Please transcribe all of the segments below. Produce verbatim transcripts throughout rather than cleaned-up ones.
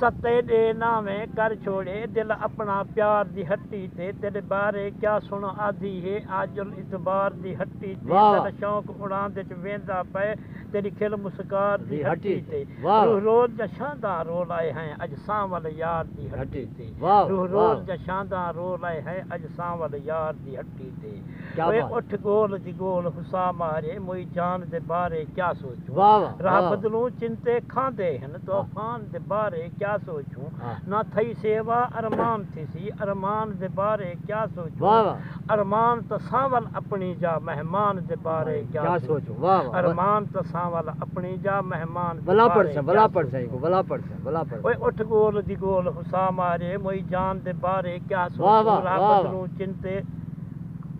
ستیں ݙے ناویں کر چھوڑے، دل اپݨا پیار دی ہٹی تے۔ تیݙے بارے کیا سݨاں آدھی ہے آجل اعتبار دی ہٹی تے۔ واہ واہ۔ تیݙا شوق اڑاند اچ ویندا پئے، تیݙی کھل مسکار دی دی ہٹی ہٹی تے۔ تے۔ واہ۔ روح روز جا شانداں رو لائے ہیں اڄ سانول یار دی ہٹی ہٹی تے۔ واہ روح واہ۔ روز جا شانداں رو لائے ہیں اڄ سانول یار دی ہٹی تے۔ کیا اوئے بات۔ اٹھ ڳول دی ڳول ہسا مارے، موئی جان دے بارے کیا سوچوں؟ واہ واہ، راہ واہ۔ بدلوں چنتے کھاندے ہن، ہاں۔ طوفان دے بارے کیا سوچوں؟ ہاں۔ نہ تھئی سیوا ارمان تھیسی، ارمان دے بارے کیا سوچوں؟ واہ واہ۔ ارمان تاں سانول اپݨی جا، مہمان دے بارے کیا کیا سوچوں؟ سوچوں؟ واہ واہ۔ ارمان تاں سانول اپݨی جا، مہمان دے بلا بارے پڑھ سا، کیا بلا پڑھ سا، سوچوں؟ کو بلا پڑھ سا، بلا پڑھ سا۔ اوئے اٹھ ڳول دی ڳول ہسا مارے، موئی جان دے بارے کیا سوچوں؟ واہ واہ، راہ واہ واہ۔ بدلوں چنتے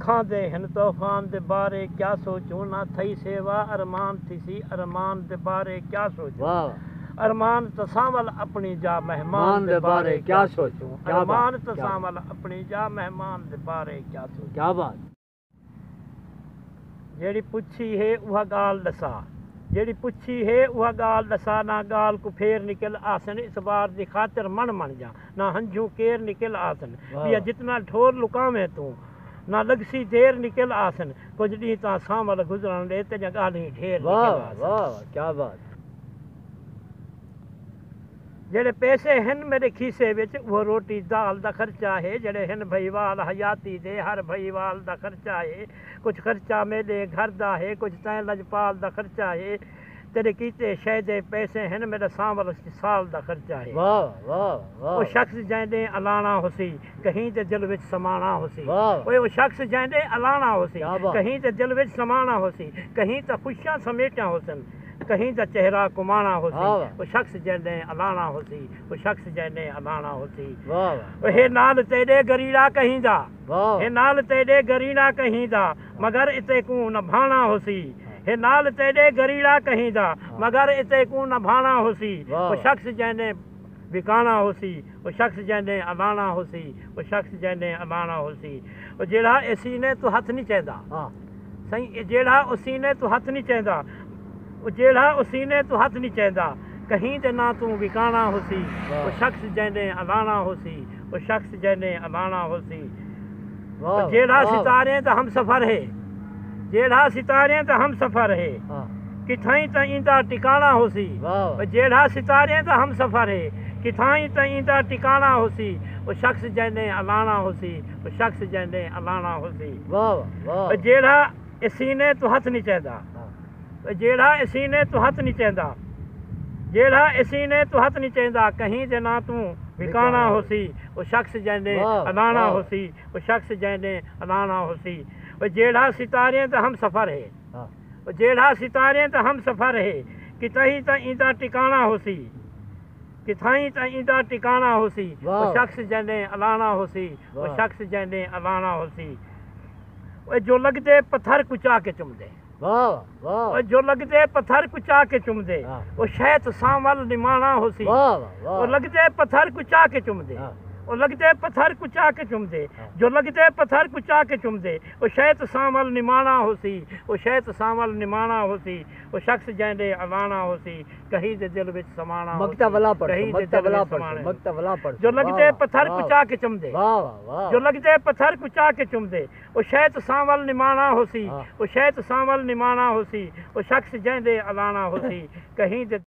کھاندے ہن، طوفان دے بارے کیا سوچوں؟ نہ تھئی سیوا ارمان تھیسی، ارمان دے بارے کیا سوچوں؟ واہ۔ ارمان تاں سانول اپݨی جا، مہمان مان دے دے بارے بارے کیا کیا سوچوں؟ سوچوں؟ کیا بات، ارمان تاں کیا بات۔ سانول اپݨی جا، مہمان دے بارے کیا سوچوں؟ کیا بات۔ جیڑھی پچھی ہے اوہا ڳالھ ݙسا، جیڑھی پچھی ہے اوہا ڳالھ ݙسا، نہ ڳالھ کوں پھیر نکل آسن، اس بار دی خاطر مݨ مݨ جا، نہ ہنجھوں کیر نکل آسن۔ واہ۔ ٻیا جتنا ڈھول لکاویں توں، نہ لڳسی دیر نکل آسن۔ کجھ ݙینہہ تاں سانول گزرݨ ݙے، تیݙیاں ڳالھیں ڈھیر واہ نکل واہ، آسن۔ واہ واہ، کیا بات۔ جیڑھے پیسے ہن میݙے کھیسے وچ، اوہ روٹی دال دا خرچہ ہے۔ جیڑھے ہن بھئیوال حیاتی دے، ہر بھئیوال دا خرچہ ہے۔ کجھ خرچہ میݙے گھر دا ہے، کجھ تیں لجپال دا خرچہ ہے۔ تیݙے کیتے شے دے پیسے ہن، میݙا سانول سال دا خرچہ ہے۔ واہ، واہ، واہ۔ او شخص جئیں ݙے الاݨا ہوسی، کہیں دے دل وچ سماݨا ہوسی۔ واہ۔ اوئے او شخص جئیں ݙے الاݨا ہوسی، کیا بات۔ کہیں دے دل وچ سماݨا ہوسی، کہیں تاں خوشیاں سمیٹیاں ہوسن، کہیں دا چہرہ کماݨا ہوسی۔ واہ، واہ۔ او شخص جئیں ݙے الاݨا ہوسی، او شخص جئیں ݙے الاݨا ہوسی۔ واہ، واہ۔ او ہے نال تیݙے گریڑا کہیں دا، واہ۔ ہے نال تیݙے گریڑا کہیں دا، مگر اتے کوں نبھاݨا ہوسی۔ ہے نال تیݙے گریڑا کہیں دا، ہاں۔ مگر اتے کوں نبھاݨا ہوسی۔ واہ۔ او شخص جئیں ݙے وکاݨا ہوسی، او شخص جئیں ݙے الاݨا ہوسی، او شخص جئیں ݙے الاݨا ہوسی۔ او جیڑھا اے سینے توں ہتھ نی چیندا۔ ہاں۔ سئیں، اے جیڑھا او سینے توں ہتھ نی چیندا، او جیڑھا او سینے توں ہتھ نی چیندا، کہیں دے ناں توں وکاݨا ہوسی۔ واہ۔ او شخص جئیں ݙے الاݨا ہوسی، او شخص جئیں ݙے الاݨا ہوسی۔ واہ، او جیڑھا واہ۔ ستاریں دا ہمسفر ہے، جیڑھا ستاریں دا ہمسفر ہے، ہاں۔ کتھائیں تاں ایندا ٹکاݨا ہوسی۔ واہ۔ او جیڑھا ستاریں دا ہمسفر ہے، کتھائیں تاں ایندا ٹکاݨا ہوسی۔ او شخص جئیں ݙے الاݨا ہوسی، او شخص جئیں ݙے الاݨا ہوسی۔ واہ، واہ۔ او جیڑھا اے سینے توں ہتھ نی چیندا۔ ہاں۔ جیڑھا اے سینے توں ہتھ نی چیندا، جیڑھا اے سینے توں ہتھ نی چیندا، کہیں دے ناں توں وکاݨا وکاݨا ہوسی۔ او شخص جئیں ݙے واہ، الاݨا واہ۔ ہوسی، او شخص جئیں ݙے الاݨا ہوسی۔ او جیڑھا ستاریں دا ہمسفر ہے، ہاں۔ او جیڑھا ستاریں دا ہمسفر ہے، کتھائیں تاں ایندا ٹکاݨا ہوسی، کتھائیں تاں ایندا ٹکاݨا ہوسی۔ او واہ۔ شخص جئیں ݙے الاݨا ہوسی، او واہ۔ شخص جئیں ݙے الاݨا ہوسی۔ او جو لڳدے پتھر کوں چا کے چمدے۔ واہ، واہ۔ او جو لڳدے پتھر کوں چا کے چمدے۔ ہاں۔ او شئے تاں سانول نماݨا ہوسی۔ واہ، واہ، واہ۔ او لڳدے پتھر کوں چا کے چمدے۔ ہاں۔ او لڳدے پتھر کوں چا کے چمدے۔ ہاں۔ جو لڳدے پتھر کوں چا کے چمدے۔ او شئے تاں سانول نماݨا ہوسی۔ او شئے تاں سانول نماݨا ہوسی۔ او شخص جئیں ݙے الاݨا ہوسی۔ کہیں دے دل وچ سماݨا ہوسی۔ مکتا ولا پڑھ، کہیں دے مکتا دل ولا وچ پڑھ، سماݨا ہوسی۔ مکتا ولا پڑھ۔ جو لڳدے واہ، پتھر کوں واہ۔ چا کے چمدے۔ واہ، واہ، واہ۔ جو لڳدے پتھر کوں چا کے چمدے۔ او شئے تاں سانول نماݨا ہوسی، ہاں۔ او شئے تاں سانول نماݨا ہوسی، او شخص جئیں ݙے الاݨا ہوسی، کہیں دے